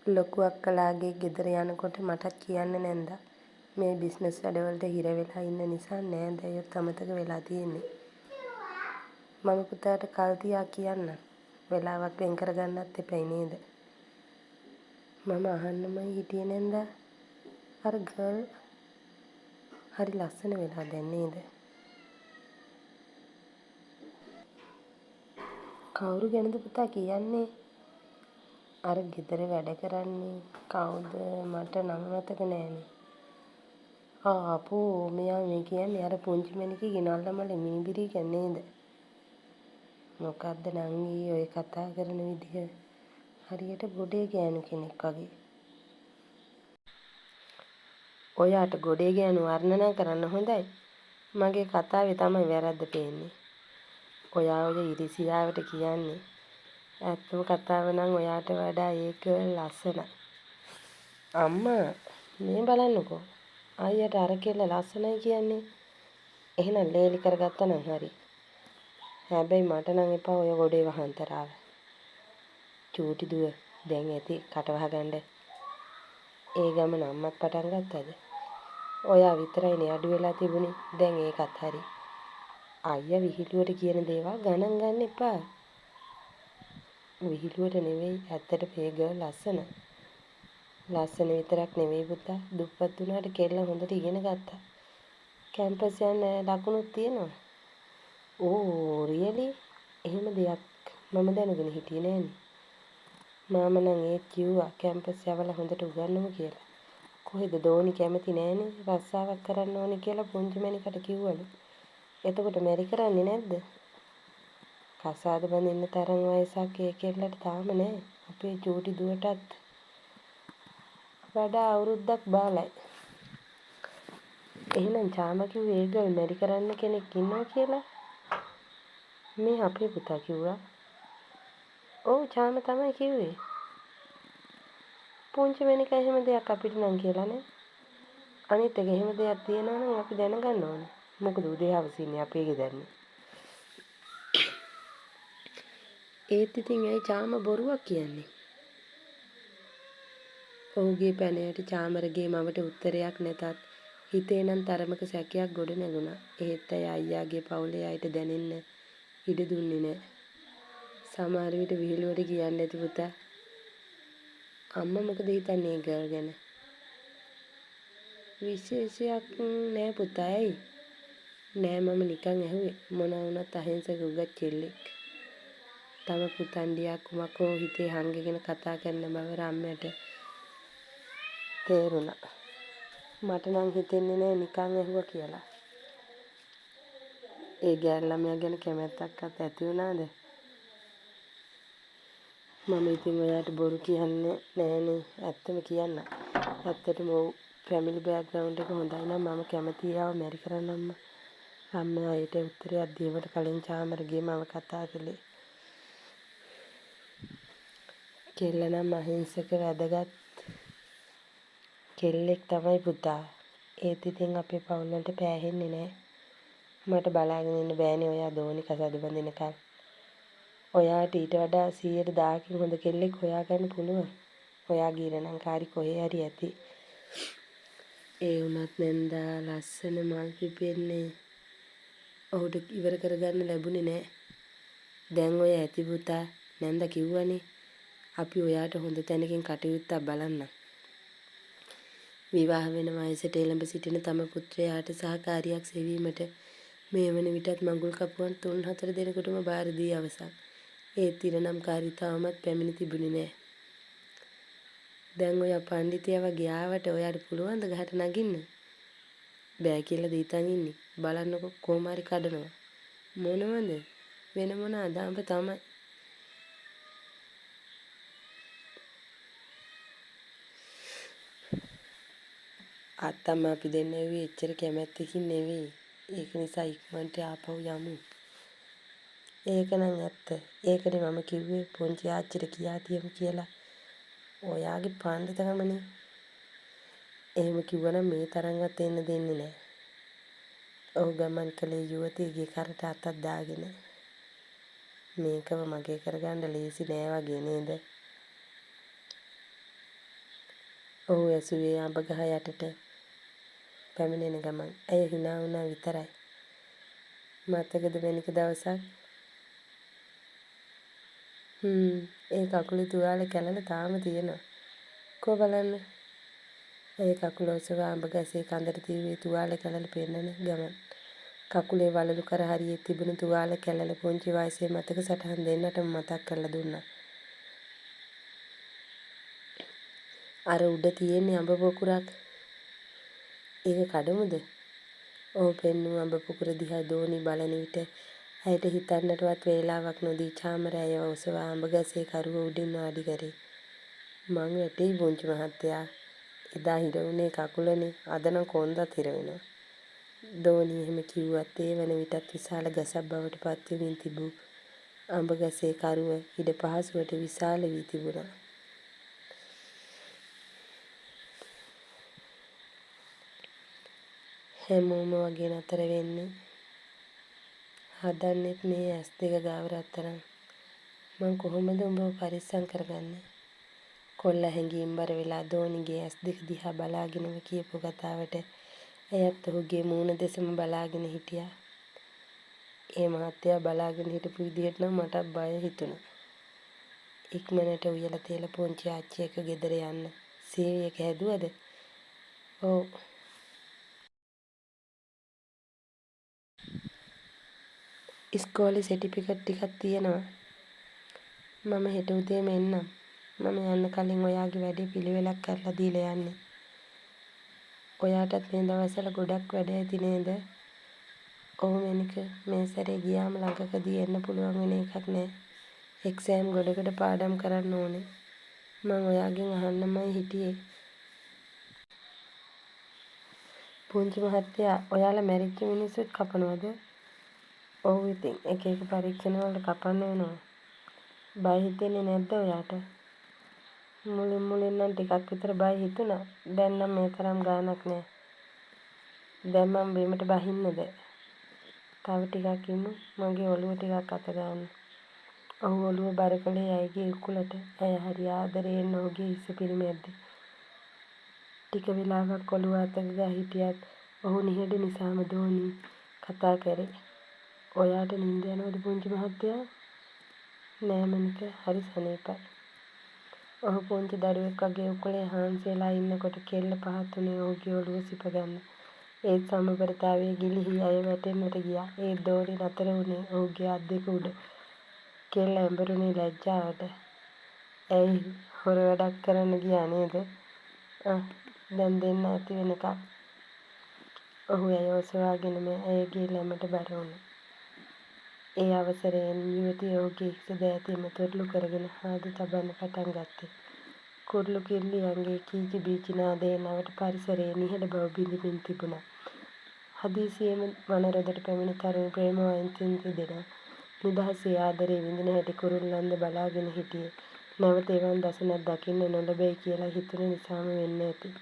ලොකු අක්කලාගේ ගෙදර යනකොට මටත් කියන්න නැන්දා. මේ බිස්නස් වැඩවලට හිර වෙලා ඉන්න නිසා නෑදෑයොත් අමතක වෙලා තියෙන්නේ. මම පුතාට කල් තියා කියන්නම්. වෙලාවක් වෙන් කරගන්නත් එපැයි නේද? මම අහන්නමයි හිටියේ නැන්දා. අර ගර්ල් හරි ලස්සන වෙලා දැන් නේද? කවුරු ගැනද පුතා කියන්නේ? අර ගෙදර වැඩ කරන්නේ කවුද මට නම මතක නෑනේ. ආ අපෝ මෙයා මේ කියන්නේ අර පුංචි මැණිකගේ නල්ලමලේ මිනිබිරිය ගැන නේද? මොකද්ද නංගි ඔය කතා කරන විදිහ? හරියට ගොඩේ ගෑනු කෙනෙක් වගේ. ඔයාට ගොඩේ ගෑනු වර්ණනා කරන්න හොඳයි. මගේ කතාවේ තමයි වැරද්ද පේන්නේ. ඔයා ඔය ඉරිසියාවට කියන්නේ. ඇත්තම කතාව නම් ඔයාට වඩා ඒ ගර්ල් ලස්සනයි. අම්මා මේ බලන්නකෝ. අයියට අර කෙල්ල ලස්සනයි කියන්නේ. එහෙනම් ලේලි කරගත්තා නම් හරි. හැබැයි මට නම් එපා ඔය ගොඩේ වහන්තරාව. චූටි දුව දැන් ඇති කට වහගන්න. ඒ ගමන අම්මත් පටන් ගත්තද? ඔයා විතරයිනේ අඩු වෙලා තිබුණේ. දැන් ඒකත් හරි. අයියා විහිළුවට කියන දේවල් ගණන් ගන්න එපා. විහිළුවට නෙවෙයි ඇත්තටම ඒ ගර්ල් ලස්සනයි. ලස්සන විතරක් නෙවෙයි පුතා දුප්පත් වුණාට කෙල්ල හොඳට ඉගෙන ගත්තා. කැම්පස් යන්න ලකුණුත් තියෙනවා. ඕ රියලි? එහෙම දෙයක් මම දැනගෙන හිටියේ නෑනේ. මාමා නම් ඒත් කිව්වා කැම්පස් යවලා හොඳට උගන්වමු කියලා. කොහෙද දෝනි කැමති නෑනේ රස්සාවක් කරන්න ඕනේ කියලා පුංචි මැණිකට කිව්වලු. එතකොට මැරි කරන්නේ නැද්ද? කසාද බඳින්න තරම් වයසක් ඒ කෙල්ලට තාම නෑ. අපේ චූටි දුවටත් වඩා අවුරුද්දක් බාලයි. එහෙනම් චාම කිව්වේ ඒ ගර්ල් මැරි කරන්න කෙනෙක් ඉන්නවා කියලා? මේ අපේ පුතා කිව්වා. ඔව් චාම තමයි කිව්වේ. පුංචි මැණිකා එහෙම දෙයක් අපිට නම් කියලා නෑ. අනිත් එක එහෙම දෙයක් තියෙනවා නම් අපි දැනගන්න ඕනේ. මොකද උදේ හවස ඉන්නේ අපේ ගෙදරනේ. ඒත් ඉතින් ඇයි චාම බොරුවක් කියන්නේ? ඔහුගේ පැනයට චාමරගේ මවට උත්තරයක් නැතත් හිතේ නම් තරමක සැකයක් ගොඩ නැගුණා. එහෙත් ඇය අයියාගේ පවුලේ අයට දැනෙන්න ඉඩ දුන්නේ නෑ. සමහර විට විහිළුවට කියන්න ඇති පුතා. අම්මා මොකද හිතන්නේ ඒ ගර්ල් ගැන? විශේෂයක් නෑ පුතා. ඇයි? නෑ මම නිකන් ඇහුවේ. මොනවා වුණත් අහිංසක උගත් කෙල්ලෙක්. තම පුතණ්ඩියා කුමක් හෝ හිතේ හංගගෙන කතා කරන බව රම්‍යට තේරුණා. මට නම් හිතෙන්නේ නෑ නිකන් ඇහුවා කියලා. ඒ ගෑනු ළමයා ගැන කැමැත්තක්වත් ඇති වුණාද? මම ඉතින් ඔයාට බොරු කියන්නේ නෑනේ. ඇත්තම කියන්නම්. ඇත්තටම ඔව්. ෆැමිලි බෑග්ග්‍රවුන්ඩ් එක හොඳයි නම් මම කැමතියි එයාව මැරි කරන්න අම්මා. රම්‍යා එයට උත්තරයක් දීමට කලින් චාමරගේ මව කතා කළේ. කෙල්ල නම් අහිංසක වැදගත් කෙල්ලෙක් තමයි පුතා. ඒත් ඉතින් අපේ පවුල් වලට පෑහෙන්නේ නෑ. මට බලාගෙන ඉන්න බෑනේ ඔයා දෝනි කසාද බඳිනකල්. ඔයාට ඊට වඩා 100%කින් හොඳ කෙල්ලෙක් හොයාගන්න පුළුවන්. ඔයාගේ ඉරණම්කාරි කොහේ හරි ඇති. ඒ වුණත් නැන්දා ලස්සන මල් පිපෙන්නේ ඔහුට ඉවර කරගන්න ලැබුණේ නෑ. දැන් ඔය ඇති පුතා නැන්දා කිව්වනේ. අපි ඔයාට හොඳ තැනකින් කටයුත්තක් බලන්නම්. විවාහ වෙන වයසට එළඹ සිටින තම පුත්‍රයාට සහකාරියක් සෙවීමට මේ වන විටත් මඟුල් කපුවන් තුන් හතර දෙනෙකුටම භාර දී අවසන්. ඒත් ඉරණම්කාරී තවමත් පැමිණ තිබුණේ නෑ. දැන් ඔයා පණ්ඩිතයා වගේ ආවට ඔයාට පුළුවන්ද ගහට නගින්න? බෑ කියලාද හිතන් ඉන්නේ? බලන්නකෝ කොහොම හරි කඩනවා. මොනවද? වෙන මොනවාද? අඹ තමයි. අත්තම්මා අපි දෙන්න ඇව්වේ එච්චර කැමැත්තකින් නෙවෙයි. ඒක නිසා ඉක්මනට ආපහු යමු. ඒක නම් ඇත්ත. ඒකනේ මම කිව්වේ පුංචි ආච්චිට කියා තියමු කියලා. ඔයාගේ පණ්ඩිතකමනේ. එහෙම කිව්වනම් මේ තරම්වත් එන්න දෙන්නේ නෑ. ඔහු ගමන් කළේ යුවතියගේ කරට අතක් දාගෙන. මේකව මගේ කරගන්න ලේසි නෑ වගේ නේද? ඔහු ඇසුවේ අඹ ගහ යටට පැමිණෙන ගමන් ඇය හිනා වුණා විතරයි. මතකද මැණික දවසක් හ්ම් ඒ කකුලේ තුවාල කැළල තාම තියෙනවා. කෝ බලන්න. ඇය කකුල ඔසවා අඹ ගසේ කඳට තියූ තුවාල කැළල පෙන්නන ගමන් කකුලේ වළලු කර හරියේ තිබුණු තුවාල කැළල පුංචි වයසේ මතක සටහන් දෙන්නටම මතක් කරලා දුන්නා. අර උඩ තියෙන්නේ අඹ පොකුරක්. ඒක කඩමුද? ඔහු පෙන්නූ අඹ පොකුර දිහා දෝනි බලන විට ඇයට හිතන්නටවත් වේලාවක් නොදී චාමර ඇයව ඔසවා අඹ ගසේ කරුව උඩින් වාඩි කරේ. මං වැටෙයි පුංචි මහත්තයා. එදා හිර වුණේ කකුලනේ. අද නම් කොන්දත් හිර වෙනවා. දෝනි එහෙම කිව්වත් ඒ වන විටත් විශාල ගසක් බවට පත්වෙමින් තිබූ අඹ ගසේ කරුව ඉඩ පහසුවට විශාල වී තිබුණා. හැමෝම වගේ නතර වෙන්නේ හදන්නෙත් මේ ඇස් දෙක ගාව රත්තරන්. මං කොහොමද උඹව පරිස්සම් කරගන්නේ? කොල්ලා හැඟීම්බර වෙලා දෝනිගේ ඇස් දෙක දිහා බලාගෙනම කියපු කතාවට ඇයත් ඔහුගේ මූණ දෙසම බලාගෙන හිටියා. ඒ මහත්තයා බලාගෙන හිටපු විදිහට නම් මටත් බය හිතුණා. ඉක්මනට උයලා තියලා පුංචි ආච්චි එක්ක ගෙදර යන්න. සීවි එක හැදුවද? ඔව්. ඉස්කෝලේ සර්ටිෆිකට් ටිකක් තියෙනවා. මම හෙට උදේම එන්නම්. මම යන්න කලින් ඔයාගේ වැඩේ පිළිවෙලක් කරලා දීලා යන්නේ. ඔයාටත් මේ දවස්වල ගොඩක් වැඩ ඇති නේද? ඔව් මැණික, මේ සැරේ ගියාම ළඟකදී එන්න පුළුවන් වෙන එකක් නෑ. එක්සෑම් ගොඩකට පාඩම් කරන්න ඕනේ. මං ඔයාගෙන් අහන්නමයි හිටියේ. පුංචි මහත්තයා, ඔයාලා මැරිච්ච මිනිස්සුත් කපනවද? ඔව් ඉතින් එක එක පරීක්ෂණ වලට කපන්න වෙනවා. බය හිතෙන්නේ නැද්ද ඔයාට? මුලින් මුලින් නම් ටිකක් විතර බය හිතුණා. දැන් නම් ඒ තරම් ගාණක් නෑ. දැන් මං බිමට බහින්නද? තව ටිකක් ඉමු. මගේ ඔළුව ටිකක් අත ගන්න. ඔහු ඔළුව බර කළේ ඇයගේ උකුලට. ඇය හරි ආදරයෙන් ඔහුගේ හිස පිරිමැද්දේ. ටික වෙලාවක් ඔළුව අත ගගා හිටියත් ඔහු නිහඬ නිසාම දෝනි කතා කරේ. ඔයාට නින්ද යනවද පුංචි මහත්තයා? නෑ මැණික, හරි සනීපයි. ඔහු පුංචි දරුවෙක් වගේ උකුලේ හාන්සි වෙලා ඉන්නකොට කෙල්ල පහත් වුණේ ඔහුගේ ඔළුව සිප ගන්න. ඒත් සමබරතාවය ගිලිහී ඇය වැටෙන්නට ගියා. ඒත් දෝනි නතර වුණේ ඔහුගේ අත් දෙක උඩ. කෙල්ල ඇඹරුණේ ලැජ්ජාවට. ඇයි හොර වැඩක් කරන්න ගියා නේද? අහ් දැන් දෙන්න ඇති වෙනකන්. ඔහු ඇය ඔසවාගෙනම ඇයගේ ලැමට බර වුණා. ඒ අවසරයෙන් යුවතිය ඔහුගේ හිස දෑතින්ම තුරුළු කරගෙන හාද තබන්න පටන් ගත්තේ. කුරුළු කිරුළියන්ගේ කීචි බීචි නාදයෙන් අවට පරිසරයේ නිහඬ බව බිඳෙමින් තිබුණා. හදිසියේම වනරොදට පැමිණි තරුණ ප්‍රේමවන්තයින් තිදෙනා නිදහසේ ආදරය විඳින හැටි කුරුල්ලන්ද බලාගෙන හිටියේ නැවත එවන් දසුනක් දකින්න නොලැබෙයි කියලා හිතුණ නිසාම වෙන්න ඇති.